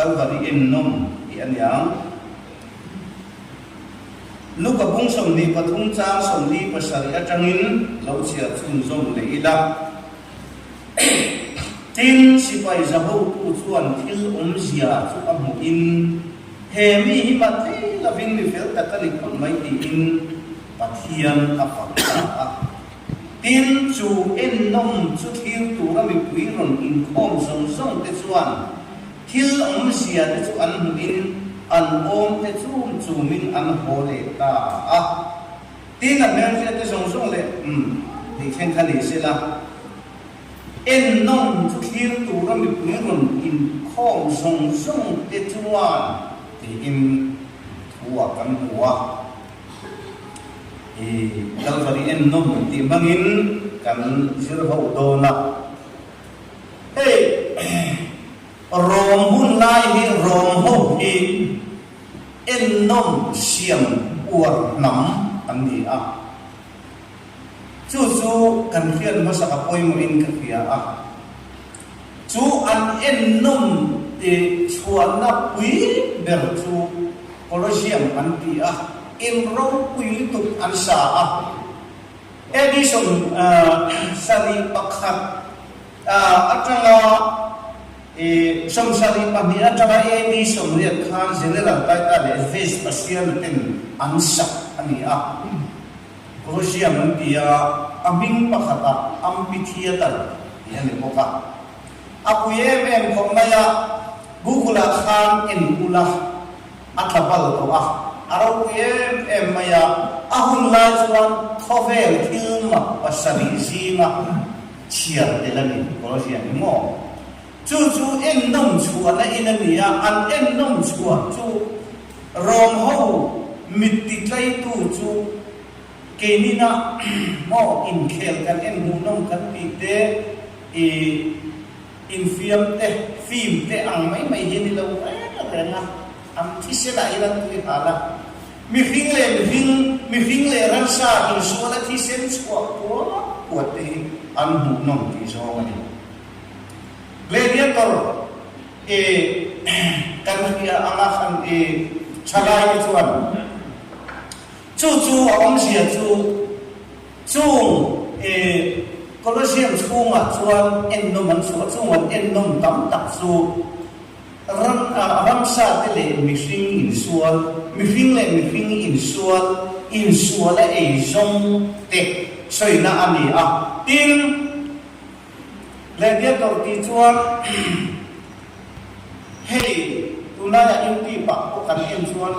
Kalvari ennawm tih a niang. Luka bung 23 chang 47 atangin lo chhiar chhunzawm leh ila. Tin, sipai zahotu chuan thil awmzia chu a hmuhin, He mi hi mah thei lovin mi fel tak a ni khawp mai tiin Pathian a fak ta a. Tin, chu ennawm chu thlir tura mipui rawn inkhawm zawng zawng te chuan thil awmzia te chu an hmuhin an awm te chum chumin an haw leh ta a. Tin, a hmelhriat te zawng zawng leh umm tih thleng kha ni se la, ennawm chu thlir tura mipui rawn inkhawm zawng zawng te chuan tiin thu ah kan hmu a. I Kalvari ennawm tih hmangin kan zir ho dawn a. Hei Rom hun lai hi Rom ho hi Ennawm siam uar hnam an ni a, chu chu kan hriat hmasak a pawimawhin ka hria a. Chu an ennawm ti chhuahna pui ber chu Colosseum an ti a, in ropui lutuk an sa a. Edison 71 atanga I 72 atanga AD 80 khan General Taita leh Vespasian ten an sak a ni a. Colosseum an ti a, a hming pakhatah Amphitheatre tih a ni bawk a. A pui em em khawp mai a, Google-ah khan en ula a tla bal tawh a, a ropui em em mai a, a hun lai chuan khawvel thil mak pasarih zinga Chhiar tel a ni, Colosseum hi maw? Chu chu ennawm chhuahna in a ni a, an ennawm chhuah chu Rom ho mit ti tlaitu chu keinina maw inkhel kan en hmuhnawm kan tih te, i infiam te, film te ang mai mai hi a ni lo reng reng a, an thisenah hian an tui hal a. Mihring leh mihring, mihring leh ransa insuala thisen chhuah puat puat te hi an hmuhnawm tih zawng a ni. Gladiator i kan hria anga khan i thalai te chuan chu chu a awmzia chu chung i Colosseum chhungah chuan ennawm an chhuah, chung an ennawm tam tak chu Ram ramsa te leh mihring insual, mihring leh mihring insual, insuala ei zawng te sawina a ni a. Tin, gladiator tih chuan hei tunlaiah YouTube ah pawh kan en chuan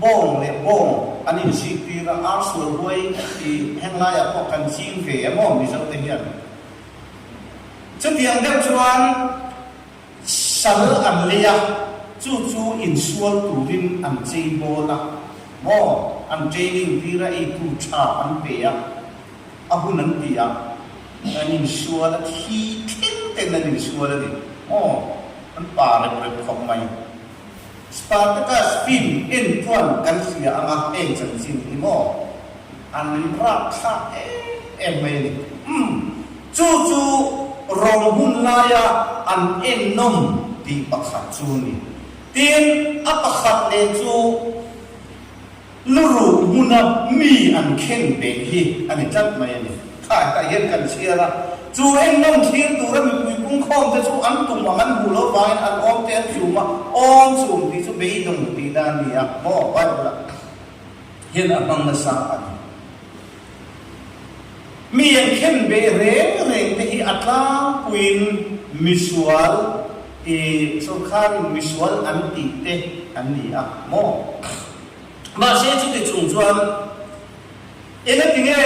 bawng leh bawng an inziktir a, ar sual huai tih henglaiah pawh kan ching ve em aw Mizo te hian. Chutiang deuh chuan Sal an lei a, chu chu insual turin an chei bawl a, maw an training tir a, eitu tha an pe a, a hun an ti a, an insual a, thi thleng ten an insual a ni, maw an pa rep rep khawp mai. Spartacus film en chuan kan hria ang a, heng chanchin hi maw an rapthlak em em mai a ni. Umm. Chu chu rawng hun laia an ennawm tih pakhat chu a ni. Tin, a pakhat leh chu luruh hmuna mi an khen beh hi a ni tlat mai a ni. Kha hetah hian kan chhiar a, chu ennawm thlir tura mipui pungkhawm te chu an tum ang an hmuh loh vangin an awm te an chum a, awm chum tih chu beidawng tihna a ni a, maw Bible-ah hian a hmang nasa a ni. Mi an khen beh reng reng te hi a tlangpuiin misual i sorkharin misual an tih te an ni a maw? Mahse chuti chung chuan engatinge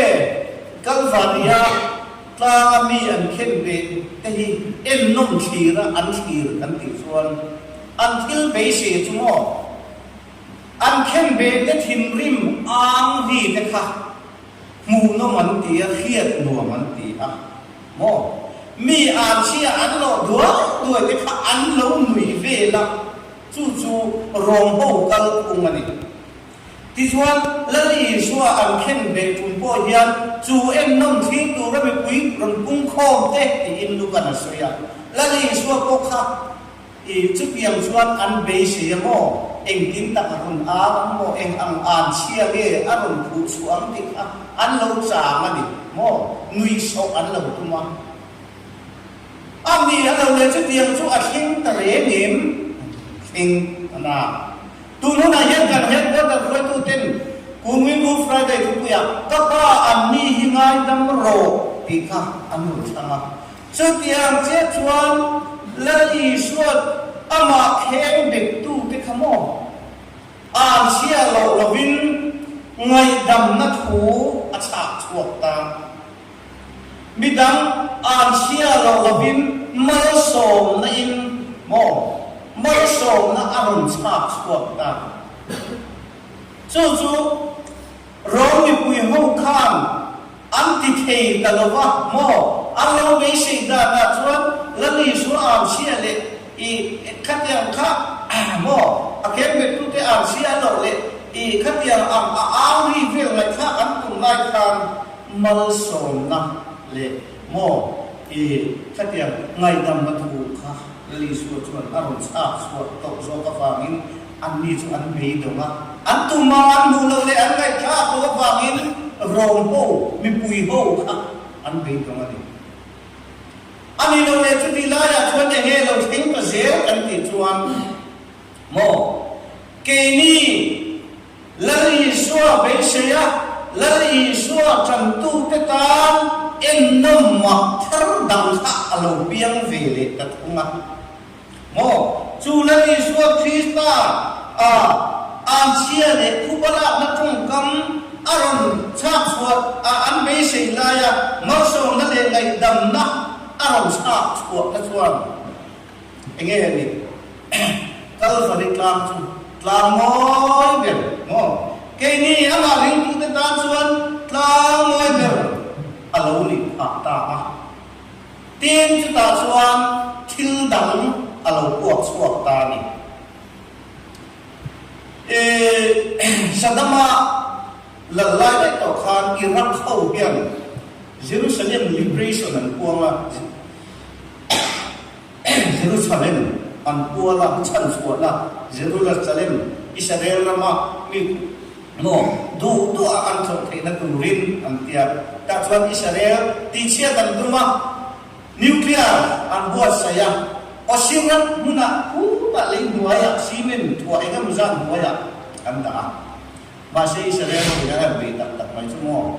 Kalvaria tlanga mi an khen beh te hi ennawm thlira an thlir kan tih chuan an thil beisei chu maw? An khen ve te thinrim ang ri te kha hmuhnawm an ti a, hriat nuam an ti a maw? Mi an chhia an lawh duai duai te kha an lo nui vel a, chu chu Rom ho kal phung a ni. Tichuan, Lal Isua an khen ve tum pawh hian chu ennawm thlir tura mipui rawn pung khawm te tiin Lukan a sawi a. Lal Isua pawh kha. I chutiang chuan an beisei a maw? Engtin tak a rawn ar ang maw? Eng ang an chhia nge a rawn phuh chhuah ang tih kha an lo chang a ni maw? Nuihsawh an lo tum a. A ni a lo leh chutiang chu a thleng ta reng em? Thleng a na. Tun hunah hian kan headquarter hruaituten Kumin Good Friday thupuiah Ka pa an ni hi ngaidam rawh tih kha an rawn thlang a. Chutiang chiah chuan Lal Isua'n amah kheng bettute kha maw an chhia loh lovin ngaihdamna thu a chhak chhuak ta. Midang an chhia loh lovin malsawmna in maw malsawmna a rawn chhak chhuak ta. Chu chu Rom mipui ho khan An ti thei ta lo va maw? An lo beisei danah chuan Lal Isua am chhia leh i khatiang kha maw? A khengbetute am chhia a loh leh i khatiang ang a au ri vel ngaihthlak an tum lai khan malsawmna leh maw i khatiang ngaihdamna thu kha Lal Isua chuan a rawn chhak chhuah tawh zawk avangin Anni chu an beidawng a, an tum ang an hmuh loh leh an ngaihthlak loh avangin Rom ho, mipui ho kha an beidawng a ni. A ni lo leh chuti laiah chuan eng nge lo thleng ta zel kan tih chuan maw keini Lal Isua beisei a, Lal Isua tantute tan ennawm mah thar dang kha a lo piang ve leh ta thung a. Maw? Chu Lal Isua Krista a anchhia leh phuba lakna tawngkam a rawn chhak chhuah a an beisei laia malsawmna leh ngaihdamna a rawn chhak chhuahna chuan enge a nih? Kalvari tlang chu tlang mawi ber maw? Keini amah ringtute tan chuan tlang mawi ber a lo nih phah ta a. Tin, chutah chuan thil dang a lo puak chhuak ta a ni. E, Saddam-a lal lai daih tawh khan Iraq ho hian Jerusalem Liberation an puang a, Jerusalem an pual a, chhanchhuahna Jerusalem, Israel rama mi Maw, duh duh a an tlawh theihna turin an ti a. Tah chuan Israel tihchhiat an tum a, nuclear an buatsaih a, Osirat hmunah khutah lei hnuaiah cement thuah eng emaw zat hnuaiah an dah a. Mahse Israel ho in a han bei tak tak mai chu maw.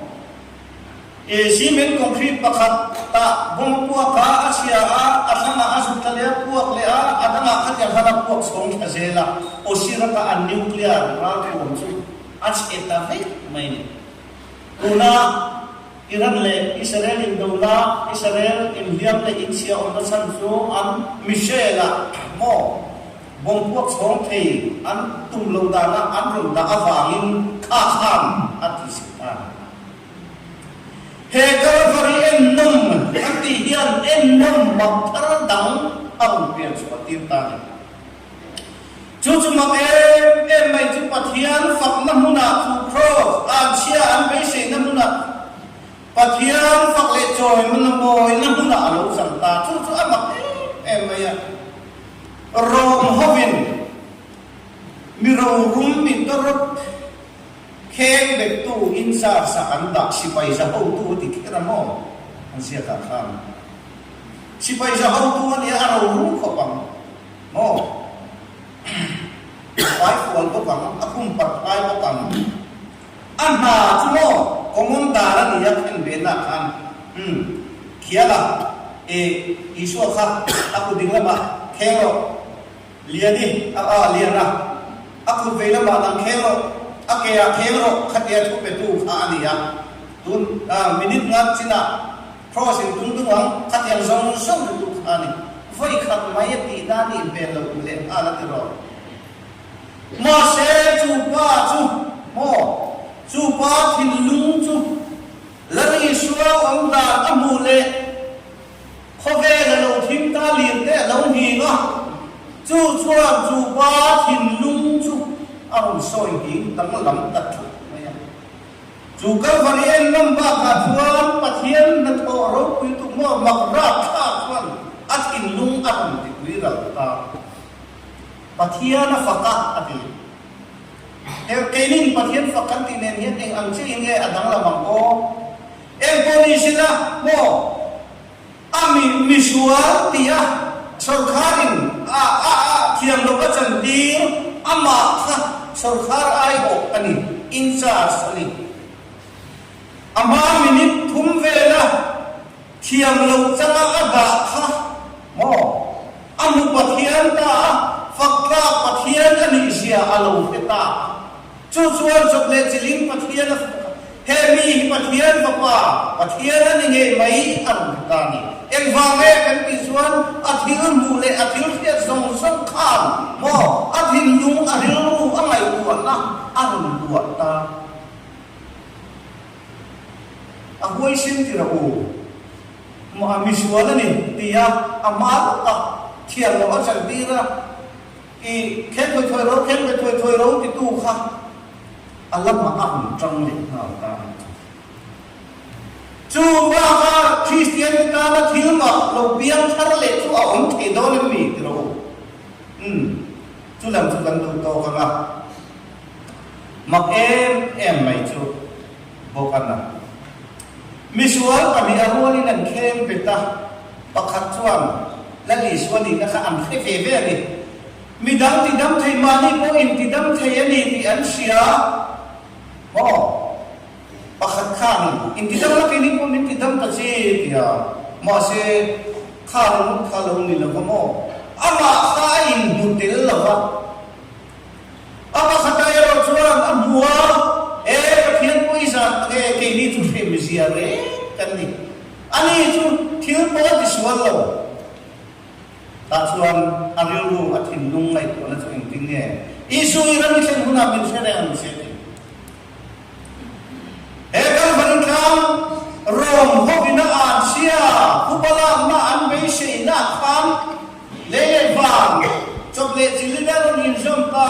I cement concrete pakhat tah bomb puak a, a chhia a, a thlangah a zut thla leh a, puak leh a, a dangah khatiang khan a puak chhawng thla zel a, Osiraka an nuclear ralthuam chu a chhe ta vek mai ni. Tuna Iran leh Israel indona, Israel inhliam leh inchhia awmna chhan chu an missile ah maw bomb puak chhawng thei an tum lo dana an rawn dah avangin kha khan a ti chhe ta a ni. He Kalvari ennawm kan tih hian ennawm mak thar dang a rawn pian chhuah tir ta a ni. Chu chu mak em em mai chu Pathian fakna hmunah chu Cross anchhia an beiseina hmunah Pathian fak leh chawimna mawina hmunah a lo chang ta. Chu chu a mak em em mai a. Rom hovin mi rorum mi tawrh Kheng bettu in zar sak an dah sipai za hotu a ti kher a maw? An ziak ah khan sipai za hotu a nia a ro rum khawp ang maw? A fai fual bawk ang, a khum parh phai bawk ang. A hna chu maw commander a nia khen ve na khan umm khial a e Isua kha a kut ding lamah kheng rawh. Liani, a a lian a, a kut vei lamah nang kheng rawh, a ke ah kheng rawh khatia thu petu kha a ni a. Tun a minute ngat chinah cross in tung tung ang khatiang zawng zawng lutuk kha a ni. Vawi khat mai a tih na nih hmel loh leh nghal a ti rawh. Mahse chu pa chu maw, chu pa thinlung chu Lal Isua awm dan a hmuh leh Khawvel a lo thim ta lir te a lo nghing a, chu chuan chu pa thinlung chu a rawn sawi nghing danglam ta thut mai a. Chu Kalvari en ngam bakah chuan Pathian hnathawh ropui tuk maw mak rapthlak chuan a thinlung a rawn ti pui ral ta. Pathian a fak a, a ti. He keinin Pathian fak kan tih nen hian eng ang chiahin nge a danglam ang aw? Eng pawh ni sila maw? A mi misual tia sawrkharin a a a thiam loh a chantir amah kha sawrkhar aiawh a ni, in charge a ni. A hma minute thum vela thiam loh changa a dah kha maw? A hmu Pathian ta a, fak tlak Pathian a nih zia a lo hre ta a. Chu chuan chawp leh chiling Pathian a fak a, he mi hi Pathian fapa, Pathian a ni ngei mai a rawn ti ta a ni. Engvang nge kan tih chuan a thil hmuh leh a thil hriat zawng zawng khan maw a thinlung, a rilru, a ngaihtuahna a rawn buah ta. A huaisen ti rawh u. Mah misual a ni tia a hma lawka thiam loh a chantir a, I khen thuai thuai ro, khen ve thuai thuai ro titu kha a lamah a rawn tang leh nghal ta a ni. Chu baka Kristian te tana thil mah lo piang thar leh chu a awm thei dawn em mi ti rawh u. Umm, chu lam chu kan duh tawk ang a. Mak em em mai chu bawk a na. Misual pahnih a rualin an khem bet a, pakhat chuan Lal Isua nihna kha an hre ve ve a ni. Midang tidam thei mahni pawh intidam thei a ni tih an hria maw? Pakhat khanin intidam la keini pawh min tidam ta che tia, mahse kha ringawt kha lo ni lova maw? Amah kha a inhmu tel lova. A pakhatah erawh chuan a hmu a, E Pathian pawh i zah tak e, keini chu hrim zia reng kan ni. Ani chu thil pawh a tisual lo. Tah chuan a rilru, a thinlung ngaihtuahna chu engtin nge? Isu i ram i thlen hunah min hre reng ang che ti. He Kalvari tlang Rom hovin a an chhia khupa lakna an beiseina khan lei leh van chawp leh chilin a rawn inzawm ta.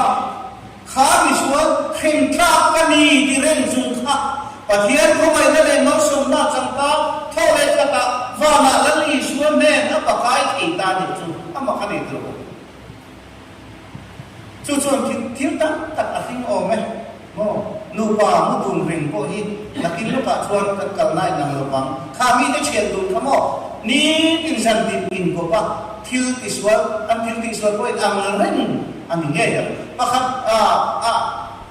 Kha misual hrim tlak ka ni ti reng chung kha Pathian khawngaihna leh malsawmna chang ta thaw leh khatah vanah Lal Isua hnen a pakai thei ta nih chu a mak a ni tilo. Chu chuan thil thil tam tak a hring awm e maw? Nupa mu dun reng pawh hi nakin lawkah chuan kan kalna in ang lo vang. Kha mite thian dun kha maw? Nitin zan din inkawp a, thil tisual, an thil tihsual pawh in ang reng a ni ngei ang. Pakhat ah ah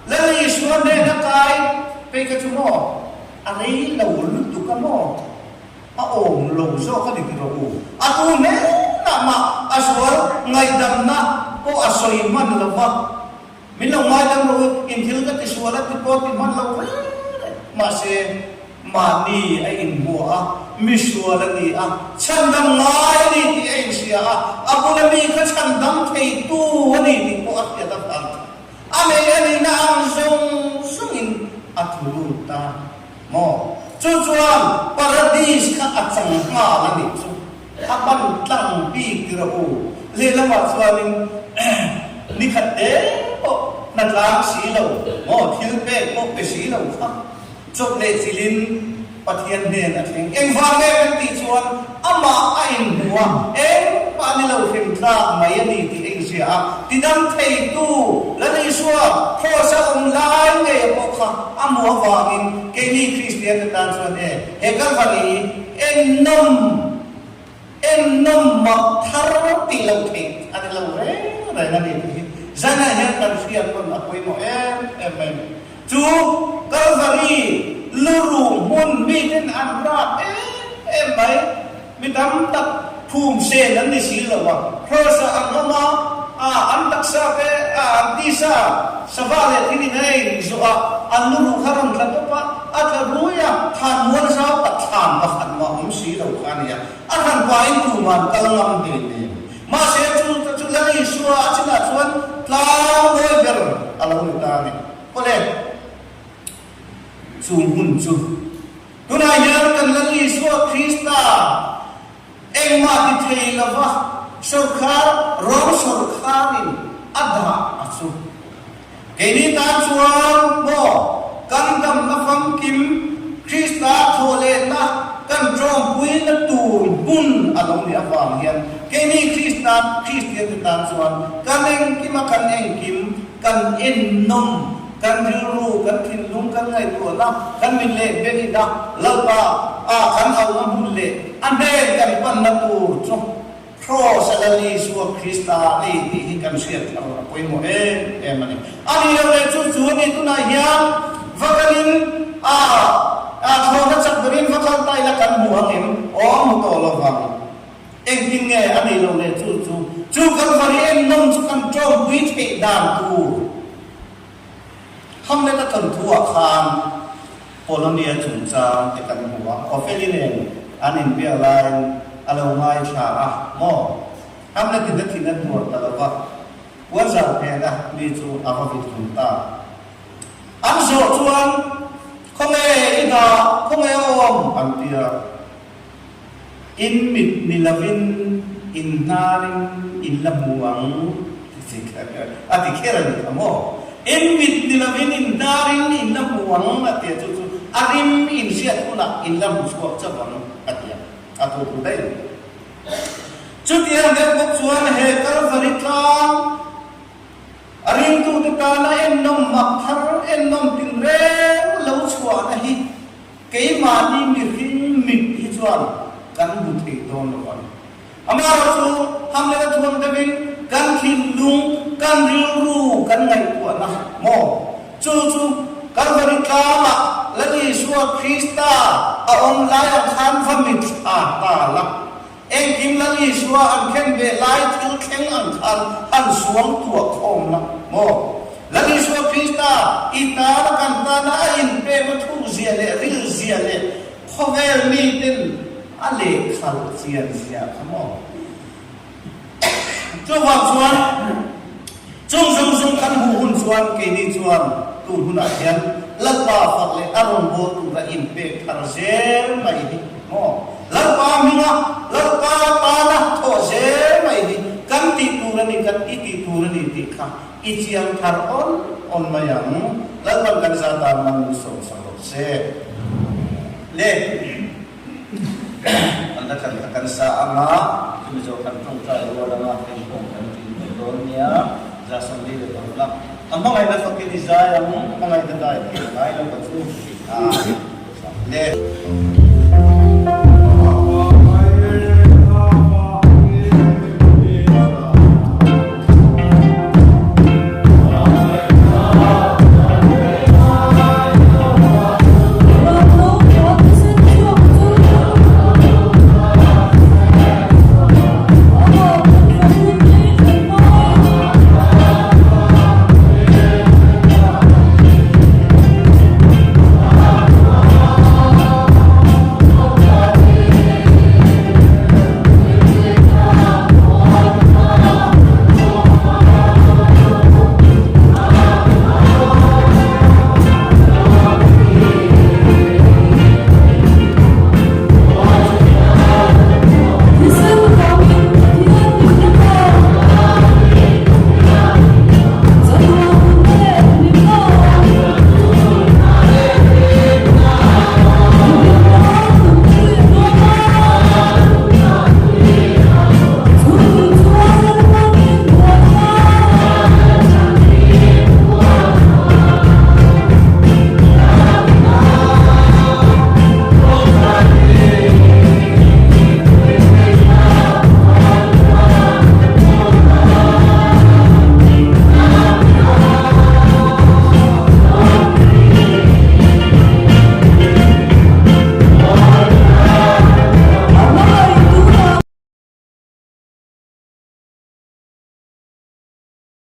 Lal Isua hnena kai phei kha chu maw? A rei lo lutuk a maw? A awm lo zawk a ni ti rawh u. A tu hnenah mah a zual ngaihdamna pawh a sawi hman lo va, min lo ngaidam rawh u, in thil ka tisual a ti pawh ti hman lo reng reng. Mahse, mahni a inhmuah a, misual a ni a, chhandam ngai a ni tih a inhria a, a bula mi kha chhandam theitu a ni tih pawh a hriat avang kha a nei a nihna ang zawng zawngin a thu lut ta. Maw? Chu chuan Paradis kha a chang nghal a nih chu. A ban tlang bik ti rawh u. Lehlamah chuanin nikhat te pawh hna tlang si lo, maw thil pek pawh pe si lo kha chawp leh chilin Pathian hnen a thleng. Engvang nge kan tih chuan amah a inhmu a, engmah ni lo hrim tlak mai a ni tih a inhria a. Tidam theitu Lal Isua Kraws a awm lai ngei a pawh kha A hmuh avangin keini Kristian te tan chuan e, he Kalvari ennawm, ennawm mak thar tih loh theih a ni lo reng reng a ni tih hi zanah hian kan hriat pawn a pawimawh em em mai a ni. Chu Kalvari luruh hmun miten an rap em em mai. Mi tam tak phum sen an ni si lo a, Kraws-ah an awm a, a an taksa te, a an tisa, sava leh thil in a ei zawh a, an lu ruh kha rawn tla tawp a, a tla rui a, thlan mual zau tak thlan pakhat mah awm si lo kha a ni a, a hran pahin tuman kal ngam hei nen. Mahse chu chu Lal Isua a chinah chuan tlang nawi ber a lo ni ta a ni. Kawle, chu hmun chu. Tunah hian kan Lal Isua Krista engmah ti thei lova sawrkhar, ram sawrkharin a dah a chu. Keini tan chuan maw kan damna famkim Krista thawhlehna kan tawngpuina tur hmun a lo nih avang hian. Keini Kristan, Kristiante tan chuan kan engkima kan engkim, kan ennawm, kan rilru, kan thinlung, kan ngaihtuahna, kan mit leh bengina Lalpa ah kan auhna hmun leh a hnen kan panna tur chu Kraws a Lal Isua Krista a ni tih hi kan hriat thar a pawimawh em em a ni. A nih loh leh chu chu a ni tunah hian va kalin a a thlawhna chak berin va kal ta ila kan hmu ang em? Aw a hmu tawh lo vang. Engtin nge a nih loh leh chu chu chu Kalvari ennawm chu kan tawmpui theih dan tur Hamlet-a thawnthu-ah khan Polonia chungchang te kan hmu a, Opheli nen an inbiak laiin a lo ngaithla a, maw? Hamlet-in a thin a tuar ta lo va, puanzar phena mi chu a va vit hlum ta. An zawh chuan, Khawnge i dah, khawnge a awm? an ti a. In mit ni lovin in hnarin in la hmu ang a ti kher a ni kha maw? In mit ni lovin in hnarin in la hmu ang a tia chu chu a rim in hriat hunah in la hmu chhuak chauh ang a tia a thu thu daih a ni. Chutiang deuh bawk chuan he Kalvari tlang a ringtute tana ennawm mak thar ennawm tinreng lo chhuahna hi Keimahni mihring mit hi chuan kan hmu thei dawn lo ang. Amaherawhchu, Hamlet a thuam deuhin kan thinlung, kan rilru kan ngaihtuahna maw? Chu chu Kalvari tlangah Lal Isua Krista a awm lai ang khan va mitthla ta la. Engkim Lal Isua an khen ve lai thil thleng ang khan han suang tuah khawm la maw? Lal Isua Krista i tana kan tana a inpekna thukzia leh rilzia leh khawvel miten a lehkhalh chian zia kha maw? Chuvang chuan chung zawng zawng kan hmuh hun chuan keini chuan tun hunah hian Lalpa fak leh a rawnbawl tura inpek thar zel mai hi maw? Lalpa hminga Lalpa tana thawh zel mai hi kan tih tur a ni, kan i tih tur a ni tih kha i chiang thar awn awn mai ang. Lalpan kan za tan man min sawmsak rawh se. Le. An la thlan kha kan sa ang a, chumi zawh kan tawngtai rual ang a, heng pawh kan ṭin tawh dawn nia, za 46 la. A hmangaihna fakin i zai ang, hmangaihna dai thei ngai lo ka chu tih kha le.